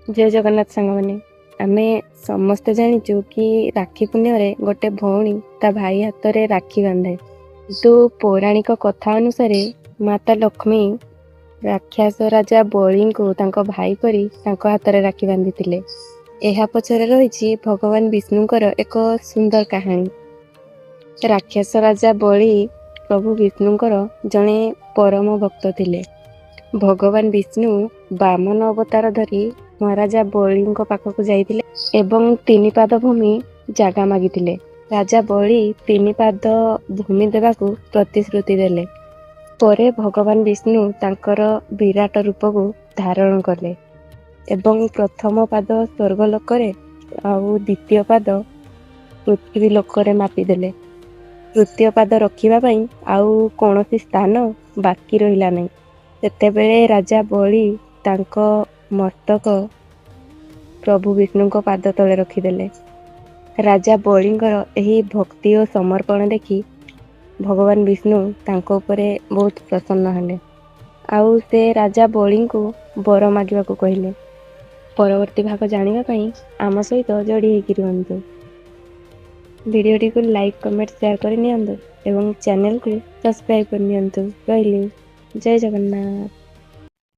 ଜୟ ଜଗନ୍ନାଥ ସାଙ୍ଗମାନେ। ଆମେ ସମସ୍ତେ ଜାଣିଛୁ କି ରାକ୍ଷୀ ପୂର୍ଣ୍ଣିମାରେ ଗୋଟେ ଭଉଣୀ ତା ଭାଇ ହାତରେ ରାକ୍ଷୀ ବାନ୍ଧେ। କିନ୍ତୁ ପୌରାଣିକ କଥା ଅନୁସାରେ ମାତା ଲକ୍ଷ୍ମୀ ରାକ୍ଷସ ରାଜା ବଳିଙ୍କୁ ତାଙ୍କ ଭାଇ କରି ତାଙ୍କ ହାତରେ ରାକ୍ଷୀ ବାନ୍ଧିଥିଲେ। ଏହା ପଛରେ ରହିଛି ଭଗବାନ ବିଷ୍ଣୁଙ୍କର ଏକ ସୁନ୍ଦର କାହାଣୀ। ରାକ୍ଷସ ରାଜା ବଳି ପ୍ରଭୁ ବିଷ୍ଣୁଙ୍କର ଜଣେ ପରମ ଭକ୍ତ ଥିଲେ। ଭଗବାନ ବିଷ୍ଣୁ ବାମନ ଅବତାର ଧରି ମହାରାଜା ବଳିଙ୍କ ପାଖକୁ ଯାଇଥିଲେ ଏବଂ ତିନି ପାଦ ଭୂମି ଜାଗା ମାଗିଥିଲେ। ରାଜା ବଳି ତିନି ପାଦ ଭୂମି ଦେବାକୁ ପ୍ରତିଶ୍ରୁତି ଦେଲେ। ପରେ ଭଗବାନ ବିଷ୍ଣୁ ତାଙ୍କର ବିରାଟ ରୂପକୁ ଧାରଣ କଲେ ଏବଂ ପ୍ରଥମ ପାଦ ସ୍ୱର୍ଗ ଲୋକରେ ଆଉ ଦ୍ୱିତୀୟ ପାଦ ପୃଥିବୀ ଲୋକରେ ମାପିଦେଲେ। ତୃତୀୟ ପାଦ ରଖିବା ପାଇଁ ଆଉ କୌଣସି ସ୍ଥାନ ବାକି ରହିଲା ନାହିଁ। ସେତେବେଳେ ରାଜା ବଳି ତାଙ୍କ ମସ୍ତକ ପ୍ରଭୁ ବିଷ୍ଣୁଙ୍କ ପାଦ ତଳେ ରଖିଦେଲେ। ରାଜା ବଳିଙ୍କର ଏହି ଭକ୍ତି ଓ ସମର୍ପଣ ଦେଖି ଭଗବାନ ବିଷ୍ଣୁ ତାଙ୍କ ଉପରେ ବହୁତ ପ୍ରସନ୍ନ ହେଲେ, ଆଉ ସେ ରାଜା ବଳିଙ୍କୁ ବର ମାଗିବାକୁ କହିଲେ। ପରବର୍ତ୍ତୀ ଭାଗ ଜାଣିବା ପାଇଁ ଆମ ସହିତ ଯୋଡ଼ି ହେଇକି ରୁହନ୍ତୁ। ଭିଡ଼ିଓଟିକୁ ଲାଇକ୍, କମେଣ୍ଟ, ସେୟାର କରି ନିଅନ୍ତୁ ଏବଂ ଚ୍ୟାନେଲକୁ ସବସ୍କ୍ରାଇବ୍ କରିନିଅନ୍ତୁ। ରହିଲି, ଜୟ ଜଗନ୍ନାଥ।